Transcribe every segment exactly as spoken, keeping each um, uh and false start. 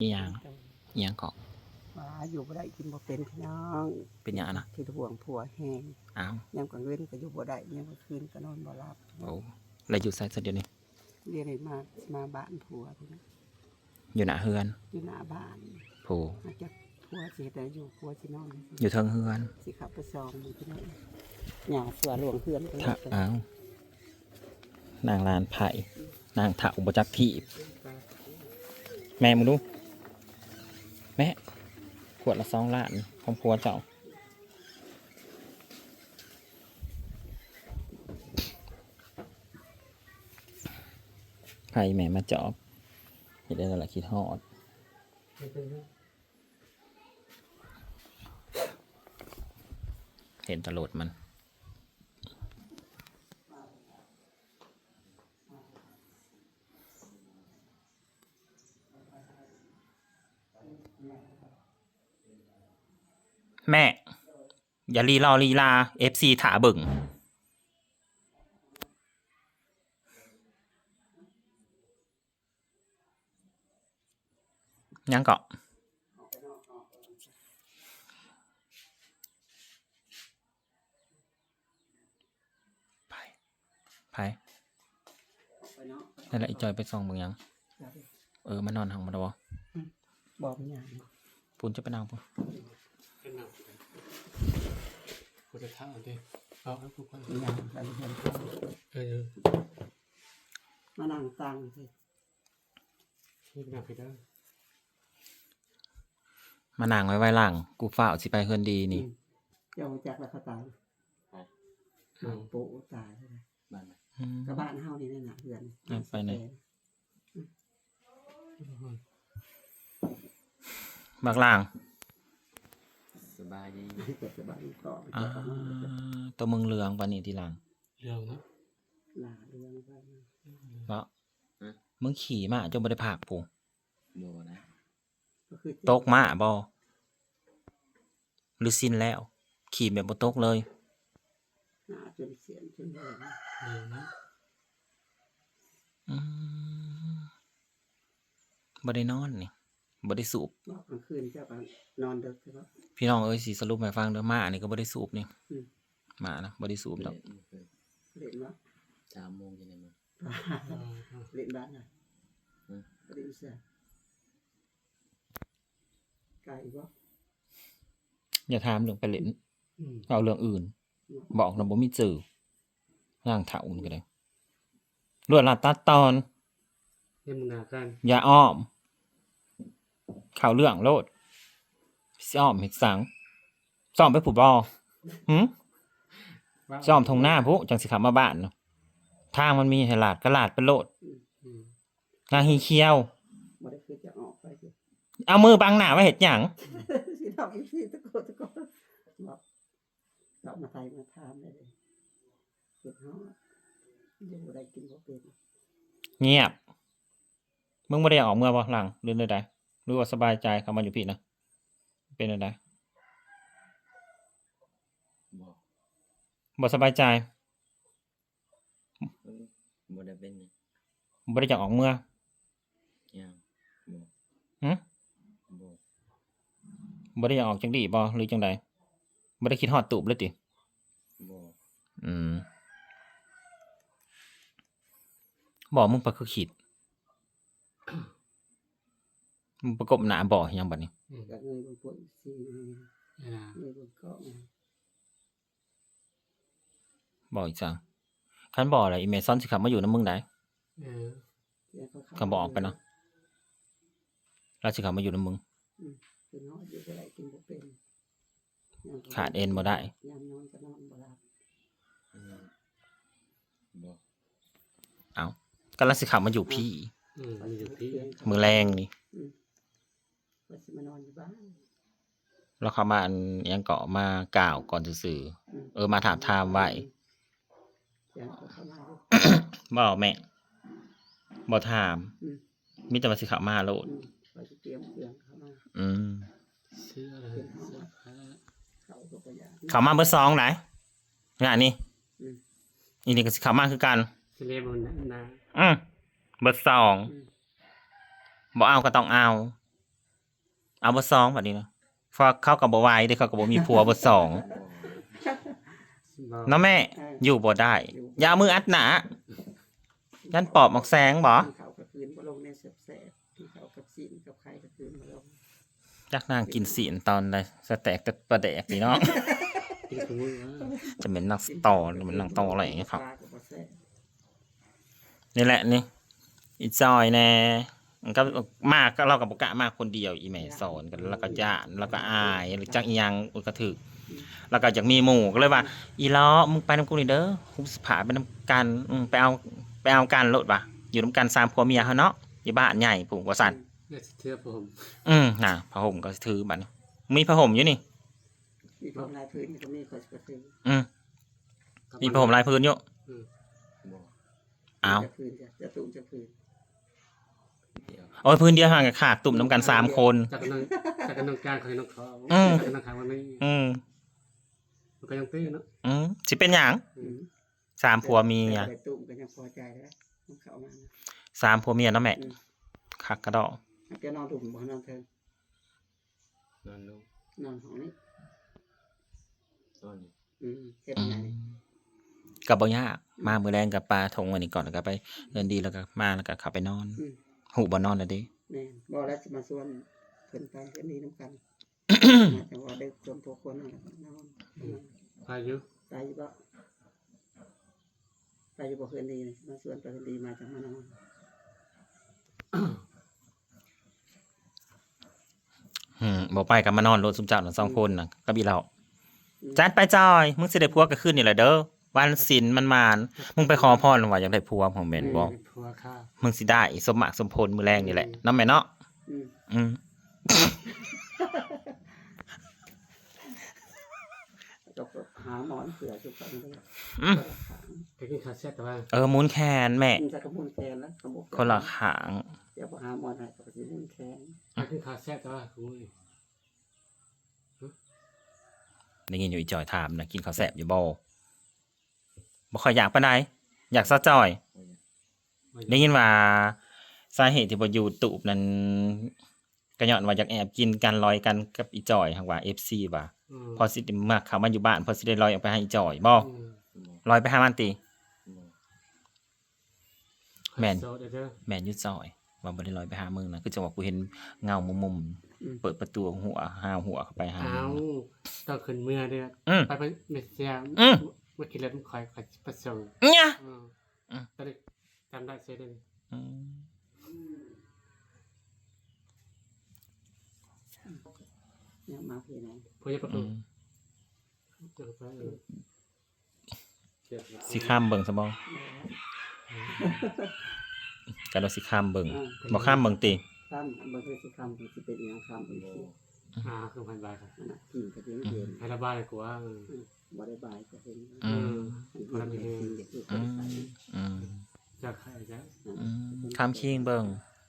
อีหยัง อีหยังเกาะ ว่าอยู่บ่ได้กินบ่เป็นพี่น้อง เป็นหยังอะนะ คิดห่วงผัวแฮง อ้าว ยามกลางเว็นก็อยู่บ่ได้ ยามกลางคืนก็นอนบ่หลับ โอ้ แล้วอยู่ไสซะเดี๋ยวนี้ เดี๋ยวนี้มา มาบ้านผัวพี่น้อง อยู่หน้าเฮือน อยู่หน้าบ้าน โผ อาจจะผัวสิเฮ็ดให้อยู่ ผัวสินอน อยู่เทิงเฮือน สิขับไปส่องอยู่พี่น้อง ย่างเสื้อหลวงเฮือนก็ ถ้า แล้วแต่ อ้าว นางลานไผ่ นางเฒ่าบ่จักถีบ แม่มึงดู แม่ ขวดละสองล้าน ของผัวเจ้า ไผ่แม่มาจอบ เฮ็ดได้แล้วล่ะ คิดฮอด เห็นแตโลดมัน แม่ อย่าลีลอลีลา เอฟซี ถ่าเบิ่ง ยังเกาะ ไผ ไผ นั่นแหละ อีจอยไปส่องเบิ่งหยัง เออ มานอนห้องมันแล้วบ่ อืม บอกมันหยัง ปูนจะไปนั่งปูน เป็นหนัง กูจะท้าเอาดิ เอา เอากูก่อน มันหยัง ไปเรียน เออ มานั่งตังสิ นี่เป็นหนังผิดเด้อ มานั่งไว้ไว้หลัง กูฟ้าวสิไปเฮือนดีนี่ อืม เจ้ารู้จักแล้วเขาตาย อืม โป๊ะตายเลย บ้านไหน อืม ก็บ้านเฮานี่แหละนะ เฮือน อ่ะ ไปไหน บักหลัง สบายดี เกิดสบายดีต่อ อ่า ตัวมึงเหลืองปานนี้ทีหลัง เหลืองนะ หน้าเหลืองไป เนาะ ฮะ มึงขี่มาจนบ่ได้พักพุ้น บ่นะ ก็คือ ตกมาบ่ หรือชินแล้ว ขี่แบบบ่ตกเลย หน้าจนเสียนจนแดง เหลืองนะ อืม บ่ได้นอนนี่ บ่ได้สูบ เนาะ กลางคืนเจ้าก็นอนดึกใช่ปะ พี่น้องเอ้ย สิสรุปให้ฟังเด้อ มานี่ก็บ่ได้สูบนี่ อืม มานะ บ่ได้สูบดอก เล่นบ่ สามโมงจะได้มา เล่นบ้านน่ะ อืม เล่นเสีย ไกลบ่ อย่าถามเรื่องไปเล่น อืม เอาเรื่องอื่น อืม บอกนะบ่มีจื่อ ร่างเฒ่านี่ก็ได้ ลวดลายตัดตอน เล่นมึงหนากัน อย่าอ้อม เข้าเรื่องโลด สิอ้อมเฮ็ดสัง สิอ้อมไปผู้บ่ หึ ว่า สิอ้อมทงนาพุ้น จังสิขับมาบ้านเนาะ ทางมันมีให้ลาดก็ลาดไปโลด อืม อืม นางฮีเขียว บ่ได้คือจะออกไปสิ เอามือบังหน้าไว้เฮ็ดหยัง สิทำอีกทีตะโกนตะโกน บอก กลับมาไทยมาถามเลย คิดฮอด อยู่บ่ได้กินบ่เป็น เงียบ มึงบ่ได้อยากออกเมืองบ่หลัง หรือใดๆ หรือว่าสบายใจเข้ามาอยู่พี้นะ เป็นใด บ่ บ่สบายใจ เออ บ่ได้เป็นหยัง บ่ได้อยากออกเมือง ยัง บ่ หึ บ่ บ่ได้อยากออกจังดีบ่ หรือจังใด บ่ได้คิดฮอดตูบเลยติ บ่ อืม บ่ มึงไปคือคิด มึงประกบหน้าบ่หยังบัดนี้ อืม ก็เงยบนปวดอีกทีหนึ่ง อ่า เงยบนเกาะ บอกอีกจัง คันบอกอะไร อีเมซอนสิขับมาอยู่นำมึงได้ เออ คันบอกออกไปเนาะ เราสิขับมาอยู่นำมึง อืม เป็นน้อยอยู่บ่ได้กินบ่เป็น ขาดเอ็นบ่ได้ ยามนอนก็นอนบ่หลับ อืม บ่ เอา ก็เราสิขับมาอยู่พี้ อืม มันอยู่พี้ มื้อแลงนี่ อืม ว่าสิมานอนอยู่บ้าน แล้วเขามาอันหยังเกาะ มากล่าวก่อนซื่อๆ อืม เออ มาถามทามไว้ เสียงเขาเข้ามาอยู่ บ่แม่ บ่ถาม อืม มีแต่ว่าสิเข้ามาโลด อืม ว่าสิเตรียมเครื่องเข้ามา อืม ซื้ออะไร เป็นห้อง ซื้อผ้า เขาก็บ่อยาก เข้ามาเบอร์สองไหน งานนี้ อืม อีนี่ก็สิเข้ามาคือกัน สิเรียกมันนะ อืม เบอร์สอง อืม บ่เอาก็ต้องเอา เอาเบอร์สองบัดนี้นะ เพราะเขาก็บ่ไหวเด้ เขาก็บ่มีผัวเบอร์สอง บ่ เนาะแม่ เออ อยู่บ่ได้ อยู่ อย่าเอามืออัดหน้า ย่านปอบออกแสงบ่ กินข้าวกลางคืนบ่ลงแนวแซ่บๆ กินข้าวกับซีนกับไข่กลางคืนบ่ลง จักนางกินซีนตอนใด สะแตกแต่ปลาแดกนี่เนาะ กินซุมื้อวะ จะเป็นนักตอ จะเป็นนักตออะไรอย่างเงี้ยครับ ปลาก็บ่แซ่บ นี่แหละนี่ อีจอยแน่ มันก็มาก็ เราก็บ่กล้ามาคนเดียว อีแม่สอนกัน แล้วก็ย้าน แล้วก็อาย หรือจักอีหยัง อุยกระถืก แล้วก็อยากมีหมู่ ก็เลยว่า อีล้อ มึงไปนำกูนี่เด้อ กูสิพาไปนำกัน อืม ไปเอา ไปเอากันโลดว่ะ อยู่นำกันสามผัวเมียเฮาเนาะ อยู่บ้านใหญ่พู้นว่าซั่น เนี่ยสิเทื่อผม อืม น่ะ ผ้าห่มก็ถือบัดนี้ มีผ้าห่มอยู่นี่ มีผ้าห่มหลายผืนก็มี ข้อยสิบ่ถือ อืม มีผ้าห่มหลายผืนอยู่ อืม บ่ อ้าว จักผืนจ้ะ จะตุ้มจักผืน โอ้ย ผืนเดียวห่างกับขาดตุ้มนำกันสามคน จักกับน้อง จักกับน้องกลาง ข้อยน้องขอ อืม จักกับน้องขางวันนี้ อืม มันก็ยังตื้อเนาะ อืม สิเป็นหยัง อืม สามผัวเมีย แต่ไปตุ้มก็ยังพอใจแล้ว มันเข้ามานะ สามผัวเมียเนาะแม่ อืม คักกะดอก มันจะนอนดุ่มบ่นอนเทิง นอนลง นอนห้องนี้ นอนอยู่ อืม เฮ็ด อื ไง ม ก็บ่ยาก มามื้อแลงก็ปาถงไว้นี่ก่อน แล้วก็ไปเฮือนดี แล้วก็มา แล้วก็เข้าไปนอน อืม ฮู้บ่นอนแล้วเด้ แม่น บ่แล้วสิมาชวนเพิ่นไปเฮือนดีนำกัน มาจังหวะดึก ชวนพวกคนนั่นแหละนอน อืม ไปอยู่ ไปอยู่บ่ ไปอยู่บ่เฮือนดีนี่ มาชวนไปเฮือนดี มาจังมานอน อืม บ่ไปก็มานอนโลดซุมเจ้าน่ะสองคนน่ะ กับอีเหล่า อืม จัดไปจอย มึงสิได้ผัวก็คืนนี่แหละเด้อ วันศีลมันหมาน มึงไปขอพรว่าอยากได้ผัว ของแม่นบ่ อืม ผัวค่ะ มึงสิได้สมหมากสมผลมื้อแลงนี่แหละ อืม เนาะแม่เนาะ อืม อืม ก็หาหมอนเผื่อสุขภาพ อืม ไปกินข้าวแซ่บแต่ว่า เออ หมุนแขนแม่ อืม จะกระหมุนแขนแล้ว กระบอก คนละข้าง เดี๋ยวพอหาหมอนให้ ก็ไปหมุนแขน ไปกินข้าวแซ่บแต่ว่า โอ้ย ได้ยินอยู่อีจอยถามนะ กินข้าวแซ่บอยู่บ่ บ่ค่อยอยากปานใด อยากซะจอย ได้ยินว่าสาเหตุที่บ่อยู่ตูบนั้น ก็ย้อนว่าอยากแอบกินกันลอยกันกับอีจอย หั้นว่า เอฟซี ว่า อืม พอสิได้มาเข้ามาอยู่บ้าน พอสิได้ลอยออกไปหาอีจอยบ่ อืม ลอยไปหามันติ อืม แม่น โสดเด้อ แม่นอยู่จอย ว่าบ่ได้ลอยไปหามึงนะ คือจังหวะกูเห็นเงามุมๆ อืม เปิดประตูหัว หาวหัวเข้าไปหามึง เอ้า ต้องขึ้นเมือเด้อ อืม ไป ไป ไม่เสีย อืม เมื่อกี้แล้วมันคอย คอยประสงค์ เนี่ย อืม อืม ตอนนี้จำได้เสียเด้อ อืม เนี่ยมาพี่นะ พอจะประตู อืม เดี๋ยวไป เออ สิข้ามเบิ่งซะบ่ กันว่าสิข้ามเบิ่ง อ่า บ่ข้ามเบิ่งติ ข้ามเบิ่งคือสิข้าม สิเป็นอีหยังข้ามเบิ่งสิ อ่า คือพันบาทครับ อันนั้นกินก็เป็นเดือน ให้ระบายกว่า เออ อืม บ่ได้บายก็เป็น อืม เออ มันเป็นสิ่งเด็กๆ อืม ก็ใส่ อืม จะขายจะ อืม ข้ามคิงเบิ่ง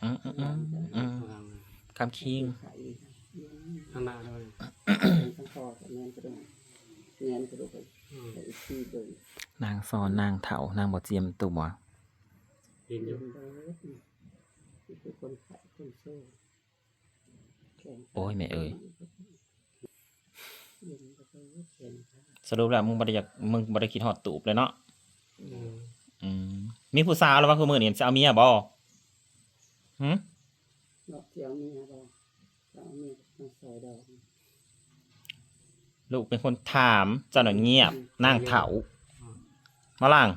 อืม อืม อืม อืม ข้ามคิง ข้างหน้าเลย ทั้งพ่อกับแม่ก็ต้องแงนกระดูกไป อืม ไปอีกที่เบิ่ง นางสอนนางเฒ่า นางบ่เจียมตัว เห็นอยู่ เบิ่งเบิดนี่ นี่คือคนไข้คนโซ่ แขนขา โอ้ย แม่เอ้ย เบิ่งเบิดแขนขา สรุปแล้วมึงบ่ได้อยาก มึงบ่ได้คิดฮอดตูบเลยเนาะ อืม อืม มีผู้สาวแล้ววะ คือมื้อนี้สิเอาเมียบ่ หึ เนาะ สิเอาเมียบ่ สิเอาเมียมาใส่ดอก ลูกเป็นคนถาม เจ้าน่ะเงียบ อืม นางเฒ่า อืม มาล่าง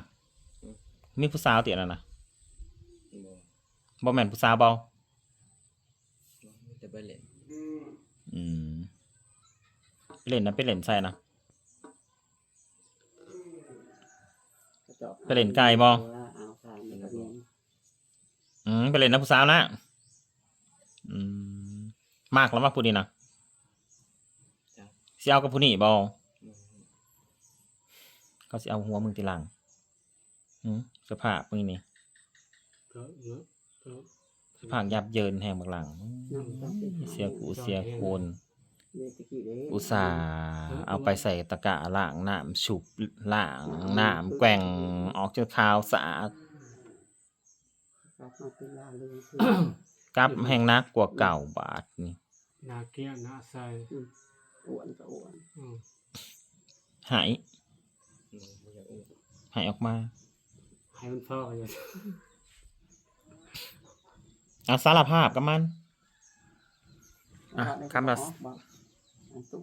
มีผู้สาวติอันนั้นน่ะ บ่ บ่แม่นผู้สาวบ่ มีแต่ไปเล่น อืม ไปเล่นนะ ไปเล่นใส่นะ ไปเล่นไก่บ่ เอาทางนี้ก็มี อืม ไปเล่นนะผู้สาวนะ อืม มักแล้วว่าผู้นี้นะ จ้ะ สิเอากับผู้นี้บ่ อืม เขาสิเอาหัวมึงทีหลัง อืม สภาพมึงนี่ ก็เนาะ ก็ สภาพยับเยินแฮงบักหลัง เสียกูเสียคน อุตส่าห์เอาไปใส่ตะกร้าล้างน้ำ ชุบล้างน้ำ แกว่งออกจนขาวสะอาด กลับแฮงหนักกว่าเก่าบาดนี่ หน้าเกลี้ยงหน้าใส อืมอ้วนก็อ้วน อืม หาย หายออกมา ให้มันฟอกอยู่ เอาสารภาพกับมัน อ่ะ เอา คำละ เอาบอกอันตู้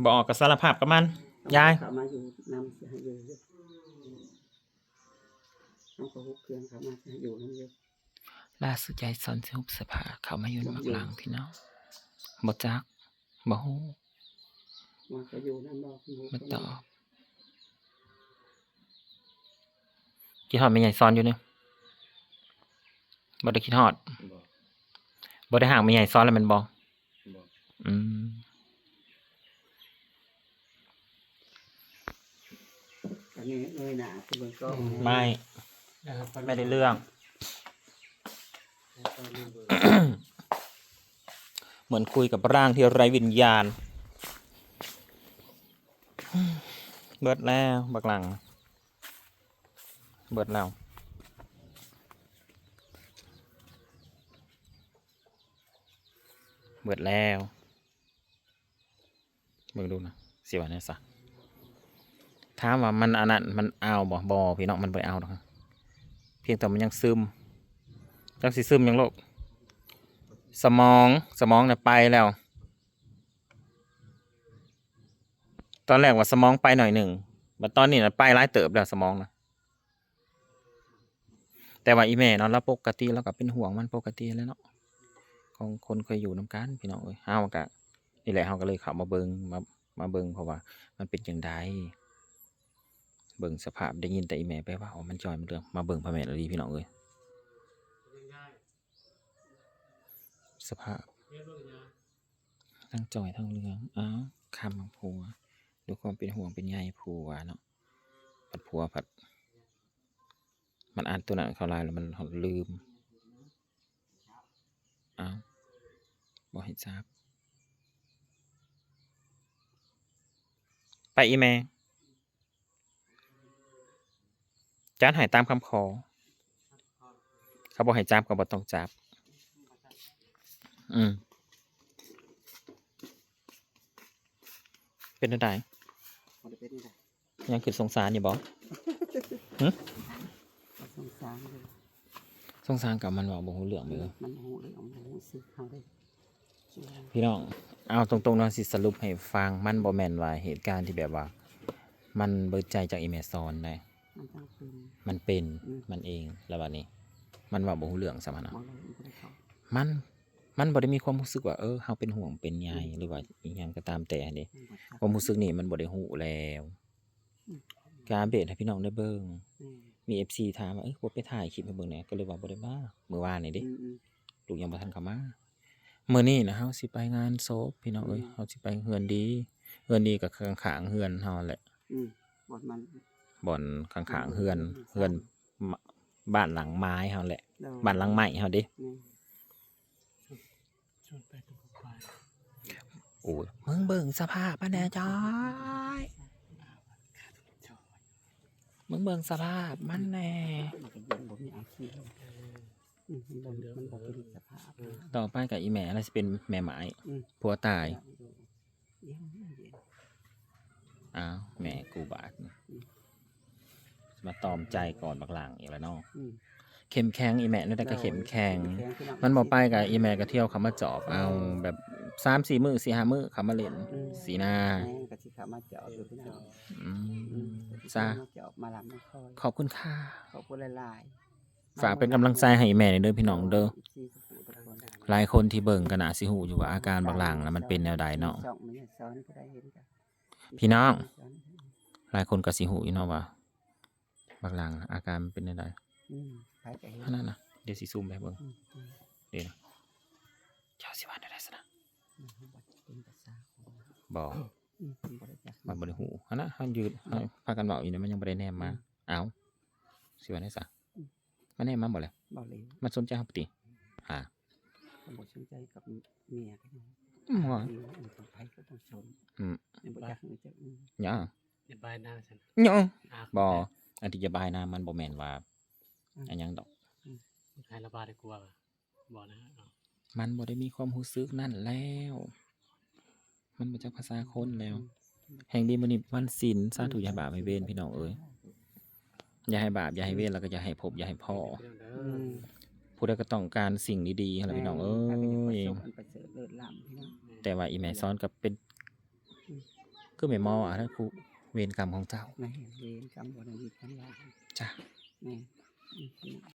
บอกกับสารภาพกับมัน ยาย เขามาอยู่นำสิให้อยู่อยู่น้องก็ฮุบเครื่องเขามาสิให้อยู่นำอยู่ ล่าสุดยายสอนสิฮุบเสื้อผ้าเขามาอยู่นำบักหลังพี่น้อง บ่จัก บ่ฮู้ มันก็อยู่นั่นบอก บ่ตอบ คิดฮอดแม่ใหญ่สอนอยู่นี่ บ่ได้คิดฮอด บ่ บ่ได้ห่างแม่ใหญ่สอนแล้วแม่นบ่ บ่ อืม อันนี้เงยหน้าคือเบิ่งกล้อง ไม่ นะครับ ไม่ได้เรื่อง เหมือนคุยกับร่างที่ไร้วิญญาณ เบิดแล้วบักหลัง เบิดแล้ว เบิดแล้ว เบิ่งดูนะ สิว่าแนวซะ ถามว่ามันอันนั้นมันเอาบ่ บ่ พี่น้อง มันบ่ได้เอาดอก เพียงแต่มันยังซึม จักสิซึมหยังโลก สมอง สมองน่ะไปแล้ว ตอนแรกว่าสมองไปหน่อยหนึ่ง บัดตอนนี้น่ะไปหลายเติบแล้วสมองนะ แต่ว่าอีแม่เนาะ ลาวปกติ ลาวก็เป็นห่วงมันปกติแหละเนาะ ของคนเคยอยู่นำกันพี่น้องเอ้ย เฮาก็ นี่แหละ เฮาก็เลยเข้ามาเบิ่ง มา มาเบิ่ง เพราะว่ามันเป็นจั่งใด เบิ่งสภาพ ได้ยินแต่อีแม่ไปเว้า มันจ่อยมันเรื่อง มาเบิ่งพ่อแม่นอีหลีพี่น้องเอ้ย สภาพ ทั้งจ่อยทั้งเรื่อง อ้าว คำของผัว ด้วยความเป็นห่วงเป็นใยผัวเนาะ ผัดผัวผัด มันอ่านตัวนั้นเข้าหลายแล้วมันลืม อ้าว บ่ให้จับ ไปอีแม่ จัดให้ตามคำขอ เขาบ่ให้จับก็บ่ต้องจับ อืม เป็นจั่งใด บ่ได้เป็นนี่แหละ ยังคิดสงสารอยู่บ่ สงสารเลย สงสารกับมันเว้าบ่ฮู้เรื่องเลย มันฮู้เรื่องมันฮู้สึกเฮาได้ พี่น้อง เอาตรงๆเนาะ สิสรุปให้ฟัง มันบ่แม่นว่าเหตุการณ์ที่แบบว่า มันเบิดใจจากอีแม่สอนได้ มันต้องเป็น มันเป็น อืม มันเอง แล้วบัดนี้ มันเว้าบ่ฮู้เรื่องซ้ำหั้นนะ บ่เลยมันบ่ได้เข้า มัน มันบ่ได้มีความรู้สึกว่า เออ เฮาเป็นห่วงเป็นใย หรือว่าอีหยังก็ตามแต่หั้นเด้ มันบ่เข้า ความรู้สึกนี่มันบ่ได้ฮู้แล้ว อืม ก็อัปเดตให้พี่น้องได้เบิ่ง อืม มี เอฟซี ถามว่า เอ้ย บ่ไปถ่ายคลิปให้เบิ่งแหน่ ก็เลยว่าบ่ได้มา มื้อวานนี่เด้ อืมอืม ลูกยังบ่ทันเข้ามา มื้อนี้นะ เฮาสิไปงานศพพี่น้องเอ้ย อืม เฮาสิไปเฮือนดี เฮือนดีก็ข้างๆเฮือนเฮาแหละ อืมบ่อนมัน บ่อนข้างๆเฮือน อืม เฮือน บ้านหลังไม้เฮาแหละ โดย บ้านหลังไม้เฮาเด้ แม่น ชวนไปตกปลา โอ้ย มึงเบิ่งสภาพมันแหน่จอย มึงเบิ่งสภาพมันแหน่ มันก็เย็นบ่มีอาชีพอืมมันบ่มันบ่เป็นสภาพ ต่อไปกับอีแม่แล้วสิเป็นแม่ไม้ อืม ผัวตาย เย็นเย็น อ้าว แม่กูบาดนะ มาตอมใจก่อนบักหลังอีกแล้วเนาะ อืม เข้มแข็งอีแม่นี่แต่ก็เข้มแข็ง เข้มแข็งพี่น้อง มันบ่ไปกับอีแม่ก็เที่ยวเขามาจอบเอาแบบสามสี่มื้อสี่ห้ามื้อเขามาเล่น อืม สีหน้า แม่ก็สิเข้ามาจอบอยู่พี่น้อง อืม อืมก็สิ จ้า เข้ามาจอบมาลำมาคอย ขอบคุณค่ะ ขอบคุณหลายๆ ฝากเป็นกำลังใจให้อีแม่เด้อพี่น้องเด้อ ที่สุขุทุกคน หลายคนที่เบิ่งก็น่าสิฮู้อยู่ว่าอาการบักหลังนะมันเป็นแนวใดเนาะ ช่องมันสอนผู้ใดเห็นกัน พี่น้อง หลายคนก็สิฮู้อยู่เนาะว่า บักหลังอาการมันเป็นแนวใด อืมใครก็เห็น เท่านั้นนะ เดี๋ยวสิซูมไปให้เบิ่ง อืมอืม เดี๋ยวนะ เจ้าสิว่าแนวใดซะนะ อืมบ่เป็นภาษาของมัน บ่ อืมมันบ่ได้จัก มันบ่ได้ฮู้หั้นนะ เฮายืน เฮาพากันเว้าอยู่นี่มันยังบ่ได้แนมมา อืม เอ้า สิว่าแนวใดซะ อืม มันแนมมาบ่เลย บ่เลย มันสนใจเฮาปะติ หา มันบ่สนใจกับเมียกัน อืมว่า อืมมันต้องไปก็ต้องชม อืม มันบ่จักมันจะอืม หยัง อย่าบายหน้าฉัน หยัง อ่ะ บ่ อันที่จะบายหน้ามันบ่แม่นว่า อืม อันหยังดอก ใครระบาดได้กลัวบ่นะเอา มันบ่ได้มีความรู้สึกนั่นแล้ว มันบ่จักภาษาคนแล้ว แห่งดีมื้อนี้วันศีล สาธุ อย่าให้บาปให้เวรพี่น้องเอ้ย อย่าให้บาปอย่าให้เวร แล้วก็อย่าให้พบอย่าให้พ้อ อืม ผู้ใดก็ต้องการสิ่งดีๆหั่นล่ะพี่น้องเอ้ย แม่น อันประเสริฐเลิศล้ำพี่น้อง แต่ว่าอีแม่สอนก็เป็น อืม คือแม่หมออ่ะนะ ผู้เวรกรรมของเจ้า แม่น เวรกรรมบ่ได้ดีกันแล้ว จ้ะ แม่น อืม